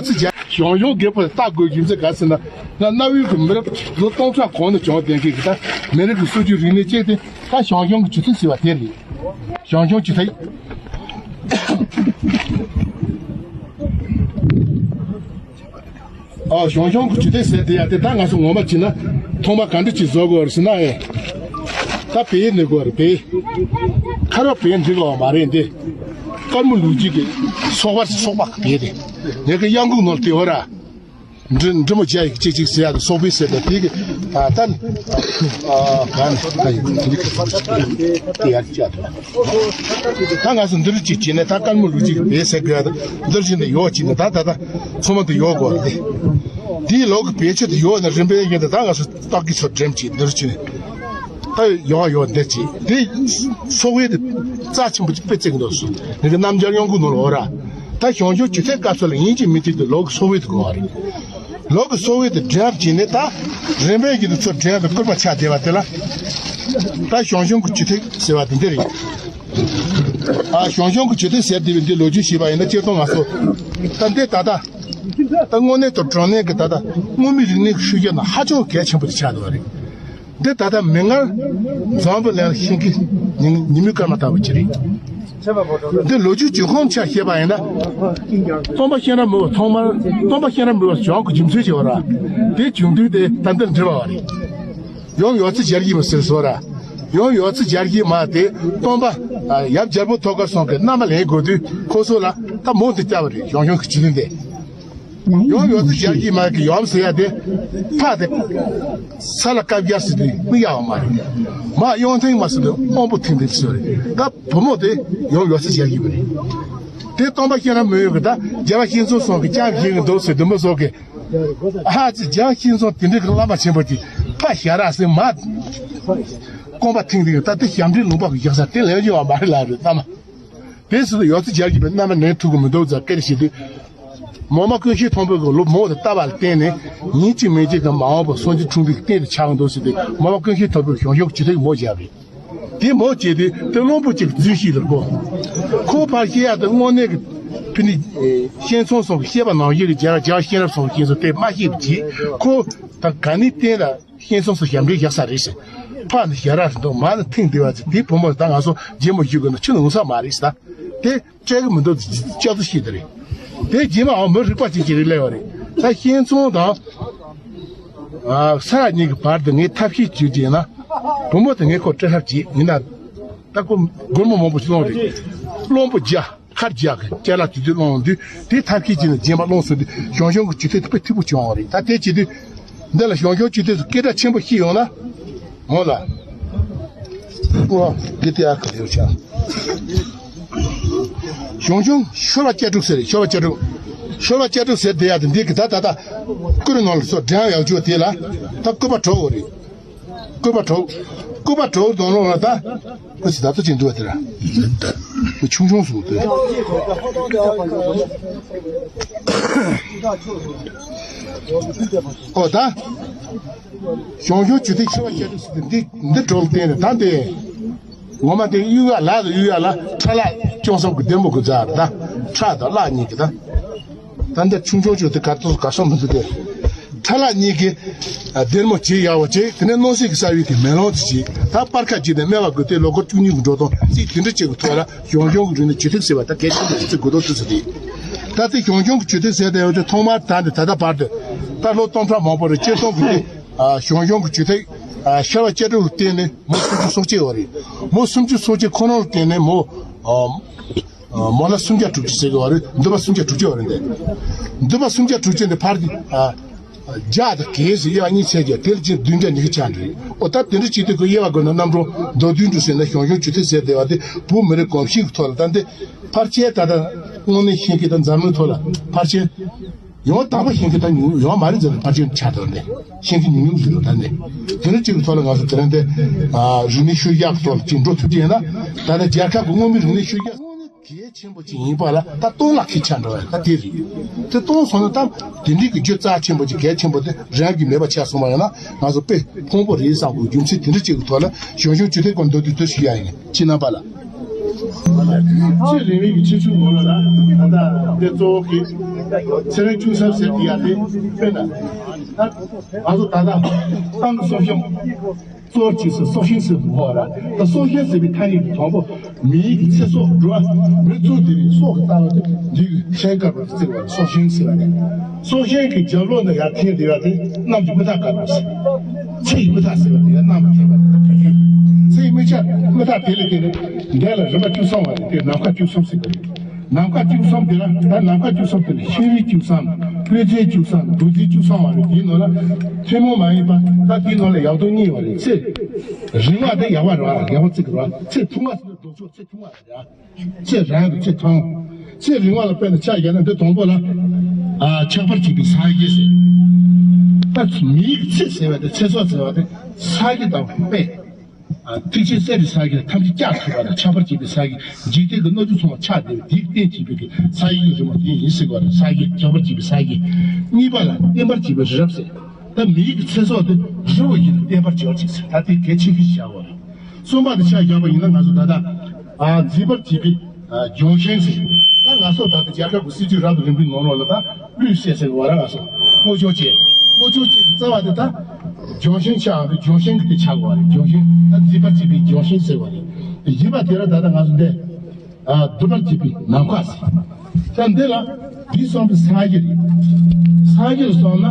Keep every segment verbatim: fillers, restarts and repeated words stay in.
ཚིག་རྒྱ། ཞང་ཞུང་རྒད་པོ་ལྟ་དགོས་རྒྱུ་མཚན་ག་ཟེར་ན། ང་གནའ་བོའི་གི་མི་རབས་ལོ་སྟོང་ཕྲག་གོང་ནས་བྱུང་བསྡད་མཁན་གྱི་ད་མི་རིགས་ཀྱི་སྲོལ་རྒྱུན་རིག་གནས་ཅན་དེ་ད་ཞང་ཞུང་གི་ཇུས་ཐིགས་ཟེར་བ་དེ་རེད། ཞང་ཞུང་ཇུས་ཐིགས། ཨ་ཞང་ཞུང་གི་ཇུས་ཐིགས་ཟེར་དེ་ཡ་དེ་ད་ང་ཚོ་ངོ་མ་བྱས་ན་ཐོག་མ་ག་འདྲ་ཅིག་བཟོ་དགོས་རེད་ཟེར་ན། ཨེ་ད་བེའུ་ནི་དགོས་རེད། བེའུ་ཁ་རོག་བེའུ་འབྲི་དགོས་མ་རེད་འདི། དཀར་མོ་ལུག་རྒྱུད་ཀྱི་སོག་པ་སོག་པ་བེའུ་དེ་ངེད་ཀྱི་གཡང་འགུགས་ནང་ལ་དེ་ཡོད་ར། འབྲི་འབྲི་མོ་བརྒྱ་ཡི་གཅིག་གཅིག་ཟེར་ཡ་དེ་སོག་པོའི་ཟེར་དེ་དེ་གི་ཨ་ད་ཨ་ག་ནས་ད་ཡི་དེ་གི་དེ་ཡར་བཅད་དེ། ད་ང་ཚོ་འདིར་གཅིག་བྱས་ནས་ད་དཀར་མོ་ལུག་རྒྱུད་ཀྱི་བེའུ་ཟེར་དགོས་ཡ་དེ་འདིར་བྱས་ནས་ཡོག་བྱས་ནས་ད་ད་ད་ཚང་མ་དེ་ཡོག་དགོས་རེད། དེའི་ལོག་གི་བེའུ་ཆོས་དེ་ཡོག་ནས་རིམ་པས་ཡིན་ད་ད་ང་ཚོ་སྟག་གི་ཚོ་འགྲེམས་བྱས་འདིར་བྱས་ནས། ད་ཡོག་ཡོག་འདི་བྱས་དེ་སོག་པོའི་དེ་རྩ་ཆེན་པོ་ཅིག་དཔེ་བརྩེགས་འདུག་སོ། ངེད་ཀྱི་རྣམ་རྒྱལ་གཡང་འགུགས་ནང་ལ་འོ་ར། ད་ཞང་ཞུང་ཇུས་ཐིགས་སྐབས་སུ་ལ་ཡིན་གཅིག་མིན་གཅིག་ཏུ་ལོག་གི་སོག་པོའི་དེ་གོ་བ་རེད། ལོག་གི་སོག་པོའི་དེ་འགྲེམས་བྱས་ནས་ད་རིམ་པས་ཀྱི་དེ་ཚོ་འགྲེམས་དེ་སྐུར་པ་ཆགས་བསྡད་པ་དེ་ལ། ད་ཞང་ཞུང་གི་ཇུས་ཐིགས་ཟེར་བ་དེ་འདི་རེད། ཨ་ཞང་ཞུང་གི་ཇུས་ཐིགས་ཟེར་བསྡད་པའི་འདི་ལོ་རྒྱུས་ཤེས་པ་ཡིན་ན་སྤྱིར་བཏང་ང་ཚོ་ད་འདི་ད་ལྟ་ད་དངོས་གནས་དང་དྲང་གནས་ཀྱི་ད་ལྟ་དངོས་མིན་རིག་གནས་ཀྱི་ཤུལ་བཞག་ན་ཧ་ཅང་གལ་ཆེན་པོ་ཅིག་ཆགས་འདུག་བ་རེད། འདི་ད་ལྟ་མི་སྔར་འཛམ་བུ་གླིང་ལ་ཤིང་གི་ཉིན་ཉིན་མོའི་སྐར་མ་ལྟ་བུ་ཅིག་རེད། འདི་ལོ་རྒྱུས་རྒྱུན་ཁོངས་ཆ་བཤད་པ་ཡིན་ན། སྟོན་པ་གཤེན་རབ་མི་བོ་ཐོག་མར་སྟོན་པ་གཤེན་རབ་མི་བོ་བྱོན་གྱི་རྒྱུ་མཚན་ཅིག་ཡོད་ར། དེའི་བྱུང་དུས་དེ་ད་འདིར་འབྲི་བ་རེད། ཡུམ་ཡོད་ཚད་བརྒྱ་བཞི་མ་ཟེར་སོ་ར། ཡུམ་ཡོད་ཚད་བརྒྱ་བཞི་མ་དེ་སྟོན་པ་ཡབ་རྒྱལ་པོ་ཐོད་དཀར་ཚང་གི་མནའ་མ་ལེན་དགོས་དུས་ཁོ་ཚོ་ལ་ད་མོ་འདི་བསྐྱབས་པ་རེད། ཞང་ཞུང་གི་ཇུས་ཐིགས་འདི། ཡུམ་ཡོད་ཚད་བརྒྱ་བཞི་མ་གི་ཡུམ་ཟེར་ཡ་དེ་ཕ་དེ་ས་ལ་བཀའ་བརྒྱ་ཟེར་དུས་མི་ཡག་པ་མ་རེད། མ་གཡང་ཐེངས་མ་ཟེར་དུས་དབང་པོ་ཐེངས་དེ་ཟེར་རེད། ད་བུ་མོ་དེ་ཡུམ་ཡོད་ཚད་བརྒྱ་བཞི་མ་རེད། དེ་སྟོན་པ་གཤེན་རབ་མི་བོ་གི་ད་རྒྱལ་བ་ཤིང་ཙང་སོང་གི་སྐྱབས་བཞེས་གི་འདུག་ཟེར་དུས་མོ་ཚོ་གི་ཨ་ཙི་རྒྱལ་བ་ཤིང་ཙང་དེ་འདྲའི་གི་བླ་མ་ཆེན་པོ་གི་ཕ་ཞྭ་ར་ཟེར་མ་རྐང་པ་ཐེངས་དེ་གི་ད་དེ་ཞབས་འདྲེན་ལུང་པ་གི་བཞག་ས་དེ་ལས་ཡོད་པ་མ་རེད་ལ་རེད་ད་མ། དེ་སྲིད་དུ་ཡོད་ཚད་རྒྱལ་གྱི་པའི་རྣམ་པ་ནས་ཐུག་གི་མི་འདུག་ཟེར་སྐད་བཤད་དུས། མོ་མ་ཀུན་ཤེས་མཐོན་པོ་གི་ལོ་མོ་དེ་ལྟ་བ་ལ་བརྟེན་ནས་ཉིན་གཅིག་མིན་གཅིག་གི་མ་འོངས་པ་སངས་རྒྱས་འཁྲུངས་པའི་རྟེན་དུ་ཆགས་འདུག་ཟེར་ཏེ་མོ་མ་ཀུན་ཤེས་མཐོན་པོའི་ཞང་ཞུང་གི་ཇུས་ཐིགས་མོ་བཞག་རེད། དེ་མོ་བྱས་ཏེ་དེ་བློན་པོ་གཅིག་རྫུན་ཞིག་ལ་གོ། ཁོ་ཕར་བཤད་ཡ་དེ་དངོས་གནས་ཀྱི་ཕི་ནི་ཤིང་ཙང་སོགས་ཀྱི་བཤད་པ་ནང་བཞིན་གྱི་རྒྱལ་རྒྱལ་ཤེས་རབ་སོགས་ཀྱི་ཤིང་ཙང་དེ་མ་ཤེས་པ་གྱིས་ཁོ་ད་ག་ནས་བསྟན་ལ། ཤིང་ཙང་སོགས་ཞབས་འདྲེན་བཞག་ས་རེད་ཟེར། ཕ་ནི་ཞྭ་ར་རེད་འདུག་མ་ནི་ཐེངས་འདི་བ་ཚེ་དེའི་བུ་མོ་ད་ང་ཚོ་རྗེས་མོ་ཞུ་དགོས་ན་ཁྱོད་ནི་ངོ་ཚ་མ་རེད་ཟེར། ད་དེ་སྤྲད་གི་མི་འདུག་སྐྱག་རྫུན་བཤད་དེ་རེད། དེ་རྗེས་མ་འོ་མི་རིག་པ་ཅིག་ཅིག་རེད་ལས་བ་རེད། ད་ཤིང་ཙང་དང་ཨ་ས་ར་གཉིས་ཀྱི་བར་དུ་ངས་ཐབས་ཤེས་བྱེད་ཀྱི་ཡིན་ན། བུ་མོ་དེ་ངས་ཁོ་སྤྲད་ཐབས་བྱེད་ཡིན་ན། ད་ཁོ་སྒོར་མོ་མང་པོ་ཞིག་སློང་རེད། སློང་པོ་རྒྱ། ཁར་རྒྱག་གི་ཅ་ལག་དེ་དུས་སློང་དུས་དེ་ཐབས་ཤེས་བྱས་ནས་རྗེས་མ་སློང་ཟེར་དུས་ཞང་ཞུང་གི་ཇུས་ཐིགས་དེ་དཔེ་མཐུག་པོ་བྱུང་བ་རེད། ད་དེ་བྱེད་དུས་འདི་ལ་ཞང་ཞུང་ཇུས་ཐིགས་སུ་སྐད་གྲགས་ཆེན་པོ་ཞིག་ཡོང་ན་འོང་ལ། ཨོ་འདི་དེ་ཨ་ཁ་ལེའུ་ཆ། ཞང་ཞུང་ཤོར་བ་སྐྱ་དྲུག་ཟེར་རེད། ཤོར་བ་སྐྱ་དྲུག་ཤོར་བ་སྐྱ་དྲུག་ཟེར་དེ་ཡ་དེ་འདི་གི་ད་ད་ད་ཀུ་རུ་ནང་ལ་སོ་འགྲེང་ཡག་ཆོག་དེ་ལ་ད་སྐུད་པ་གྲོགས་འོ་རེད། སྐུད་པ་གྲོགས། སྐུད་པ་གྲོགས་དོན་ལོག་ལ་ད། ཁོ་ཚོ་ད་ལྟ་ཅིག་འདུག་བ་དེ་ར། ཁོ་ཆུང་ཆུང་སུ་འདུག་ཨོ་ད། ཞང་ཞུང་ཇུས་ཐིགས་ཤོར་བ་སྐྱ་དྲུག་ཟེར་དེ་འདི་འདི་གྲོགས་ལ་བརྟེན་ནས་ད་འདི། ངོ་མ་དེ་གཡུག་ཡ་ལ་གཡུག་ཡ་ལ་ཁྲ་ལག་ཅུང་ཟད་གི་སྡེར་མོ་གི་རྩ་ར་ད། ཁྲ་དང་ལག་གཉིས་ཀྱི་ད། ད་འདི་ཆུང་ཆུང་ཆུང་དེ་གར་དུ་གར་སོང་མི་འདུག་སྟེ། ཁྲ་ལག་གཉིས་ཀྱིས་སྡེར་མོ་བྱེད་ཡག་པོ་བྱེད། དེ་ནས་སྣང་སྲིད་ཀྱི་ས་བོན་གྱི་མེ་ལོང་དེ་བྱེད། ད་སྤར་ཁ་བྱས་ནས་སྨེ་བ་དགོས་ཏེ་ལོ་འཁོར་བཅུ་གཉིས་ཀྱི་འགྲོ་སྟངས་རྩིས་དེ་འདྲ་ཅིག་གི་ཐོག་ལ་ཞང་ཞུང་གི་རིག་གནས་ཇུས་ཐིགས་ཟེར་བ་ད་གལ་ཆེན་པོ་ཞིག་བརྩི་དགོས་དོན་དུ་ཟེར་ཏེ། ད་ལྟའི་ཞང་ཞུང་གི་ཇུས་ཐིགས་ཟེར་བསྡད་ཡོད་དེ་ཐོག་མར་ད་འདི་ད་ལྟ་བར་དུ་ད་ལོ་སྟོང་ཕྲག་མང་པོ་རེ་སྤྱིར་བཏང་གི་དེ་ཞང་ཞུང་གི་ཇུས་ཐིགས་ཤར་བ་སྐྱ་དྲུག་ལ་བརྟེན་ནས་མོ་སུམ་ཅུ་སོ་གཅིག་ཡོད་རེད། མོ་སུམ་ཅུ་སོ་གཅིག་ཁོ་རང་ལ་བརྟེན་ནས་མོ། མོ་ལ་སུམ་བརྒྱ་དྲུག་ཅུ་ཟེར་གི་བ་རེད། འདུལ་བ་སུམ་བརྒྱ་དྲུག་ཅུ་བ་རེད་འདི། འདུལ་བ་སུམ་བརྒྱ་དྲུག་ཅུ་འདི་ཕར་གྱི་ཨ་བརྒྱ་དང་གྱད་ཟེར་དབྱེ་བ་གཉིས་ཕྱེ་རྒྱུ་དེ་ལ་ཅིག་བདུན་བརྒྱ་ཉི་ཤུ་ཆགས་འདི་རེད། ཨོ་ད་དེ་འདྲ་བྱེད་དུས་ཁོ་དབྱེ་བ་དགོས་ན་རྣམ་གྲངས་མདོར་བསྡུས་འགྲོ་ཟེར་ན་ཞང་ཞུང་ཇུས་ཐིགས་ཟེར་བསྡད་པ་དེ་བོད་མི་རིགས་གོམས་གཤིས་ཀྱི་ཐོག་ལ་ད་འདི་ཕལ་ཆེར་ད་ལྟ་དངོས་གནས་ཤིང་གི་དང་འཛམ་གླིང་ཐོག་ལ་ཕལ་ཆེར། ཡང་དག་པ་ཤེས་མཁན་ད་ཉུང་ཉུང་ཡོད་མ་རེད་ཟེར་ན་ཕལ་ཆེར་ཆགས་བསྡད་ནས་ཤེས་མཁན་ཉུང་ཉུང་ཟེར་ཡོད་ད་ནས། དེ་འདྲ་གཅིག་གི་ཐོག་ལ་ང་ཚོ་དེ་རིང་འདི་རིག་གནས་ཤུལ་བཞག་གི་ཐོག་ལ་གཅིག་འགྲོ་ཐུབ་ཀྱི་ཡིན་ན། ད་ལྟ་རྒྱལ་ཁབ་ཀྱི་དངོས་མིན་རིག་གནས་ཤུལ་བཞག་གལ་ཆེན་པོ་ཅིག་ཡིན་པ་ལ་ད་སྟོང་ལ་ཁད་ཆགས་འགྲོ་བ་ད་དེ་རེད། དེ་སྟོང་སོང་ན་ད་དེ་འདྲའི་གི་རྒྱུ་རྩ་ཆེན་པོ་ཅིག་གལ་ཆེན་པོ་དེ་རང་གི་མེད་པ་ཆགས་སོང་བ་ཡིན་ན་ང་ཚོ་དཔེ་ཕངས་པོ་རེད་བསམ་དགོས་རྒྱུ་མཚན་དེ་འདྲ་གཅིག་གི་ཐོག་ལ་ཞང་ཞུང་ཇུས་ཐིགས་སྐོར་མདོར་བསྡུས་དེ་ཞུ་ཡ་ཡིན། ཁྱེད་རྣམ་པ་ལ། ཆེས་རིང་བའི་གི་ཆེ་ཆུང་ངོ་ལ་ད་ད་ལྟ་དེ་གཙོ་བོ་གི་ཚན་རིག་ཅུང་ཟད་ཟེར་གྱི་ཡ་དེ་དཔེར་ན་ད་ང་ཚོ་ད་ལྟ་ཏང་གི་སྲོག་ཤིང་གཙོ་བོར་བྱས་སུ་སྲོག་ཤིང་ཟེར་དགོས་ར། ད་སྲོག་ཤིང་ཟེར་བའི་ཐ་སྙད་ཀྱི་དང་པོ་མིའི་གི་ཚེ་སྲོག་འགྲོ་བ་མི་གཙོ་དེ་རིང་སྲོག་གི་ལྟ་བ་དེ་འདི་གི་ཤན་དཀར་པོ་བརྩི་བ་སྲོག་ཤིང་ཟེར་བ་དེ། སྲོག་ཤིང་གི་རྒྱབ་ལོགས་ན་ཡར་འཐེན་བསྡད་པ་དེ་གནམ་གྱི་དམུ་ཐག་དཀར་པོ་ཟེར། ཚེ་ཡི་དམུ་ཐག་ཟེར་བ་དེ་ཡང་གནམ་གྱི་འཐེན་པ་དེ་ད་དུས་རྒྱུན་ཚེ་ཡི་དམུ་ཆ་དམུ་ཐག་དེ་ལས་དེ་ནི་འདས་ལ་རིམ་པ་བཅུ་གསུམ་བ་རེད། དེ་ནམ་མཁའ་བཅུ་གསུམ་ཟེར་གི་རེད། ནམ་མཁའ་བཅུ་གསུམ་དེ་ལ་ད་ནམ་མཁའ་བཅུ་གསུམ་དེ་ལ་ཤིང་རིས་བཅུ་གསུམ་སྤོས་ཚད་བཅུ་གསུམ་བདུད་རྩི་བཅུ་གསུམ་བ་རེད། དེའི་ནང་ལ་ཐུན་མོང་མ་ཡིན་པ་ད་དེའི་ནང་ལ་ཡག་སྡུག་གཉིས་བ་རེད། ཚེ་རིང་བ་དེ་ཡག་པ་རེད་བ། ཡག་པོ་བརྩི་གི་རེད་བ། ཚེ་ཐུང་བ་ཟེར་ན་ལྡོག་ཕྱོགས་ཚེ་ཐུང་བ་རེད་ཡ། ཚེ་རིང་དང་ཚེ་ཐུང་། ཚེ་རིང་བ་ལ་དཔེར་ན་ཆ་བཞག་ན་འདི་དང་པོ་ལ། ཨ་ཆགས་པར་བྱེད་པའི་ས་གཞི་ཟེར། ད་མིའི་ཚེ་ཟེར་བ་དེ་ཚེ་སྲོག་ཟེར་བ་དེ་ས་གཞི་དང་དཔེ། ཨ་ཐེག་ཆེན་གསེར་གྱི་ས་གཞི་ཐམས་ཅད་ཀྱང་ཐུབ་པ་དང་ཆགས་པར་བྱེད་པའི་ས་གཞི། འཇིག་རྟེན་གྱི་སྣོད་བཅུད་ཚང་བ་ཆགས་བསྡད་པའི་དེའི་རྟེན་བྱེད་པའི་གི་ས་གཞི་གི་རི་མོ་དེ་ཡིན་ཟེར་བ་རེད། ས་གཞི་ཆགས་པར་བྱེད་པའི་ས་གཞི། གཉིས་པ་ལ་བརྟེན་པར་བྱེད་པའི་རི་རབ་ཟེར། ད་མིའི་གི་ཚེ་སྲོག་དེ་རི་བོ་ཡིན་ན་བརྟེན་པར་བྱེད་པ་ཅིག་ཟེར། ད་དེ་གལ་ཆེ་ཤོས་བྱ་བ་རེད། གསུམ་པ་དེ་ཆ་བཞག་པ་ཡིན་ན་ང་ཚོ་ད་ལྟ་ཨ་འཛིན་པར་བྱེད་པའི་ཨ་ལྗོན་ཤིང་ཟེར། ད་ང་ཚོ་ད་ལྟ་རྒྱལ་ཁབ་ཀྱི་སྲིད་ཇུས་རབ་དང་རིམ་པའི་ནང་ལོགས་ལ་ད་སྤུས་ཟེར་ཟེར་བ་ར། ང་ཚོ་སྔོ་ལྗང་ཅན། སྔོ་ལྗང་ཅན་གྱི་རྩ་བ་དེ་ད་ལྗོན་ཤིང་ཆགས་ཨ་ལྗོན་ཤིང་གི་དེ་ཆགས་དགོས་པ་རེད། ལྗོན་ཤིང་ད་འཛིན་པར་བྱེད་པའི་ལྗོན་ཤིང་ཟེར་བ་རེད། དེ་བཞི་པ་དེ་ར་ད་ལྟ་ང་ཚོ་འདི་ཨ་སྡུད་པར་བྱེད་པའི་ནམ་མཁའ་ཟེར། ད་འདི་ལ་འདི་གསུམ་པོ་ས་གཞི་རེད། ས་གཞི་ལ་སོང་ན་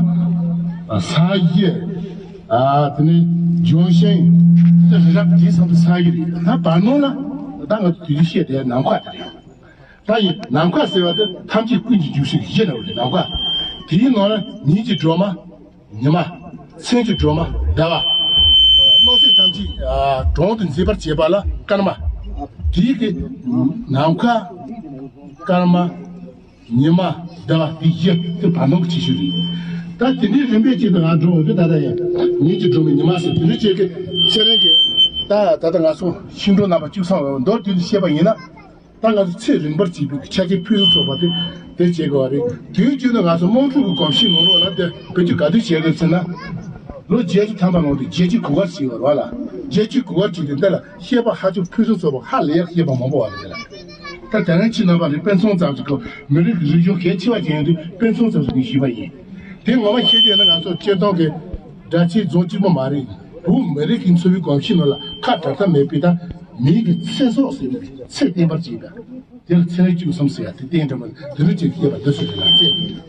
ཨ་ས་གཞི། ཨ་དེ་ནས་ལྗོན་ཤིང་། དེ་རི་རབ་དེ་ཚང་མ་ས་གཞི་རེད། ད་བར་སྣང་ལ་ད་ང་ཚོ་དུས་རྒྱུན་བཤད་དེ་ནམ་མཁའ་དེ་རེད། ད་ཡིན་ནམ་མཁའ་ཟེར་བ་དེ་ཐམས་ཅད་ཀུན་གྱི་འཇུག་ཤིང་གཞི་ནི་རེད་ནམ་མཁའ། དེའི་ནང་ལ་ཉིན་གྱི་སྒྲོན་མ་ཉི་མ། མཚན་གྱི་སྒྲོན་མ་ཟླ་བ། སྣང་སྲིད་ཐམས་ཅད་ཨ་གྲོང་དུ་འཛིན་པར་བྱེད་པ་ལ་སྐར་མ། དེའི་གི་ནམ་མཁའ། སྐར་མ། ཉི་མ། ཟླ་བ་དེ་བཞི་དེ་བར་སྣང་གི་ཆེ་ཤོས་རེད། ད་དེ་འདྲའི་རིམ་པས་ཅིག་ཏུ་ང་འགྲོ་འོང་དུས་ད་ལྟ་ཡང་ཉིན་གྱི་སྒྲོན་མེ་ཉི་མ་ཟེར་དེ་འདྲ་བྱེད་ཀྱི་ཚེ་རིང་གི་ད་ད་ལྟ་ང་ཚོ་ཤིང་སྒྲོན་རྣམ་པ་བཅུ་གསུམ་འོག་མདོར་བསྡུས་ནས་བཤད་པ་ཡིན་ན། ད་ང་ཚོ་ཚེ་རིང་བར་བྱེད་པའི་ཆ་རྐྱེན་ཕུན་སུམ་ཚོགས་པ་དེ་དེ་བྱེད་དགོས་པ་རེད། དུས་རྒྱུན་དུ་ང་ཚོ་དམངས་ཁྲོད་ཀྱི་གོམས་གཤིས་ནང་ལོགས་ལ་དེ་བེད་སྤྱོད་ག་དུས་བྱེད་དགོས་ཟེར་ན། ལོ་བརྒྱད་ཅུ་ཐམ་པ་ནང་དུ་བརྒྱད་ཅུའི་གོ་སྐབས་ཟེར་བ་རེད་བ་ལ། བརྒྱད་ཅུའི་གོ་སྐབས་བྱས་ཏེ་འདི་ལ་བཤད་པ་ཧ་ཅང་ཕུན་སུམ་ཚོགས་པ་ཧ་ལས་ཡག་བཤད་པ་མང་པོ་བ་རེད་དེ་ལ། ད་དེ་རིང་ཁྱེད་རྣམ་པ་ལ་དཔེ་མཚོན་ཙམ་ཞིག་གི་མི་རིགས་ཀྱི་རིག་གཞུང་གལ་ཆེ་བ་ཅན་ཡིན་དུས་དཔེ་མཚོན་ཙམ་ཞིག་གི་ཞུས་པ་ཡིན། དེ་ངོ་མ་བཤད་རྒྱུ་ཡིན་ན་ང་ཚོ་སྤྱིར་བཏང་གི་སྒྲ་ཆེན་རྫོང་གཅིག་པོ་མ་རེད། བོད་མི་རིགས་ཀྱི་འཚོ་བའི་གོམས་གཤིས་ནང་ལ་ཁ་བྲལ་ཐབས་མེད་པའི་ད་མིའི་གི་ཚེ་སྲོག་ཟེར་བའི་ཚེ་བརྟན་པར་བྱེད་པ། དེ་ལ་ཚེ་རིང་བཅུ་གསུམ་ཟེར་ཡ་དེ་བསྟན་འགྲོ་མ་དེ་རུ་ཅིག་བཤད་པ་འདི་སུ་རེད་ལ་བཙལ།